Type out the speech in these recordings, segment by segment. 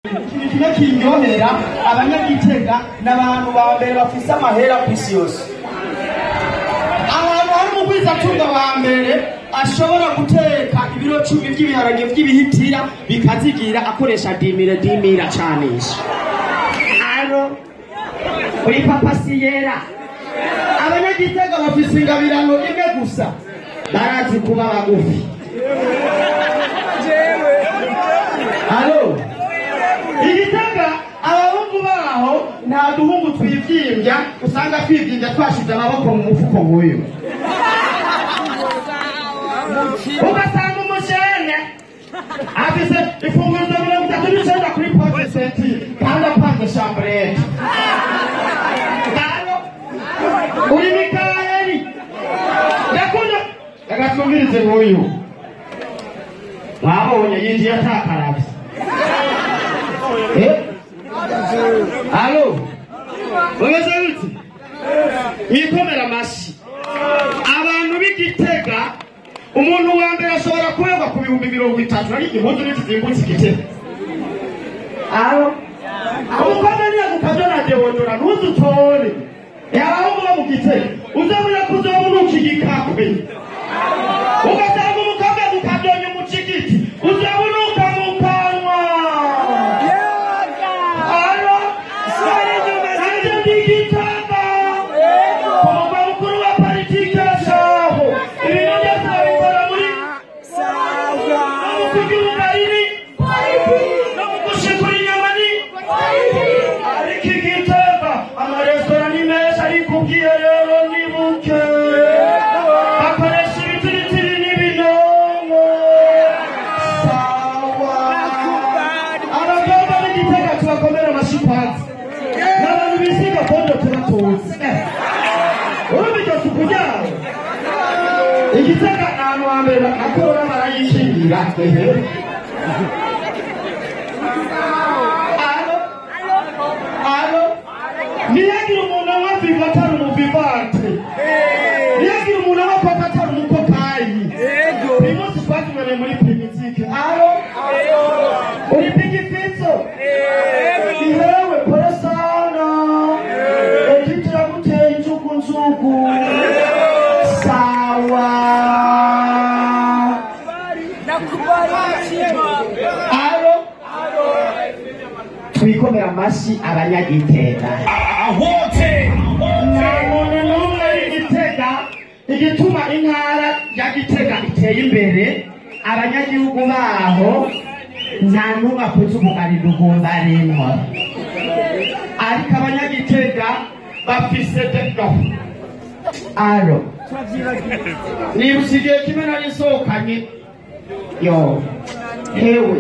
Ikintu kimwe kinyohera abanyagitega n'abantu ba mbere bafise amahera kw'isi yose. Ahantu hari umugwizatunga wa mbere ashobora guteka ibiro 10 vy'ibiharage vy'ibihitira bikazigira akoresha dimire dimira canisha. Aro kuri papa siyera abanyagitega bafise ingabirano imwe gusa, barazi kuba bagufi. Alo Igitega abahungu baho nta duhungu twivyimbya, usanga twivyimbya twashize amaboko mu mufuko nk'uyu. Ugasanga umushene afise imfunguruzo 39 kuri poste senti kandi apanze chambrette. Alo uri Mikaeli ndakunda agasumirize nk'uyu mwabonye yinjiye atakaravye. Alo umeze gute? Mwikomera amashi. Abantu b'Igitega umuntu wa mbere ashobora kuberwa ku 30,000 ariko impuzu ntizimbutse Igitega. Alo umukobwa niyo gukabya deodora ntuzutore abahungu bo mu Gitega uzabura kuzobunuka igikakwe, ugasanga umukobwa gukabyonya umucigiti uzabunuka mu kanwa. Alo Igitega umugwa mukuru wa politike shaho ibintu byose babikora muri no mu kurya ubugari ni no mu gushikura inyama ni ariko Igitega amaresitora ni menshi ariko ubwiherero ni buke, bakoresha ibitiritiri n'ibinonko. Sawa abakobwa b'Igitega tubakomera amashyi kwanza, n'abantu bisiga kondo tubatuzi. Urumva iryo suku ryabo Igitega ahantu hambere bakora barayishingira. Alo alo ntiyagire umuntu anywa viva atari umuvivante, ntiyagire umuntu anywa koka atari umukokayi. Uyu munsi twazinyweye muri Primusic. Alo uri pigifizo ihewe pole sana ekiti yaguteye inzugu. Sawa alo twikomera amashyi abanyagitega. Nta muntu n'umwe w'Igitega igituma intara ya Gitega iteye imbere, abanyagihugu baho nta n'umwe akuze ubugari rugumba rimwe, ariko abanyagitega bafise dedo. Alo nibutse igihe kimwe nari nsohokanye yo hewe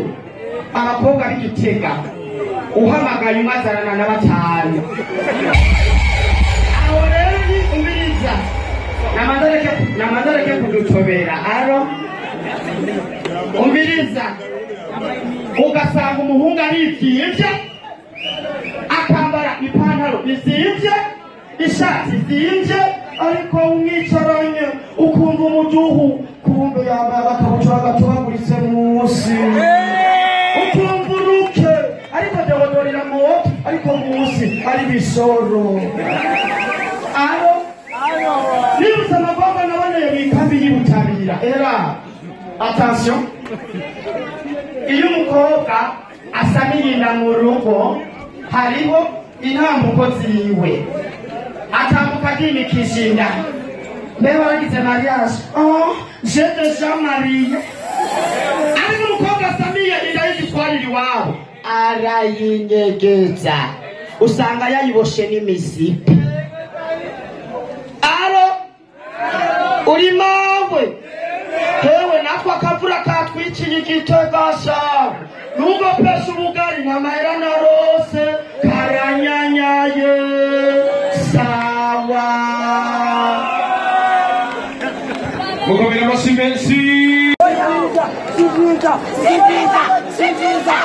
abakobwa b'Igitega uhamagaye umwe azanana na 5. Aho rero ni umiriza namandareke kudutobera. Alo umiriza ugasanga umuhungu arivyimbye akambara ipantaro izimvye ishati izimvye, ariko umwicaranye ukumva umuduhu kumbe yambaye agakabutura gatobaguritse munsi, ukumva uruke ariko deodorira moto ariko munsi ari bisoro. Alo nibutse amagomba naboneye mw'ikambi y'Ibutabira. Era attention, iyo umukobwa asamiye inda mu rugo hariho intambuko ziwe atambuka agimikisha inda. Mbe waragize mariage? Oh j'ai déjà marié. Ariko umukobwa asamiye inda y'igitwarira iwabo arayinyegeza, usanga yayiboshe n'imisipi. Alo uri mawe hewe natwe akavura katwiciye Igitega shawe nubwo pesha ubugari nta mahera narose karanyanyaye. Sawa mukomera amashyi menshi. Si vyiza, si vyiza, si vyiza.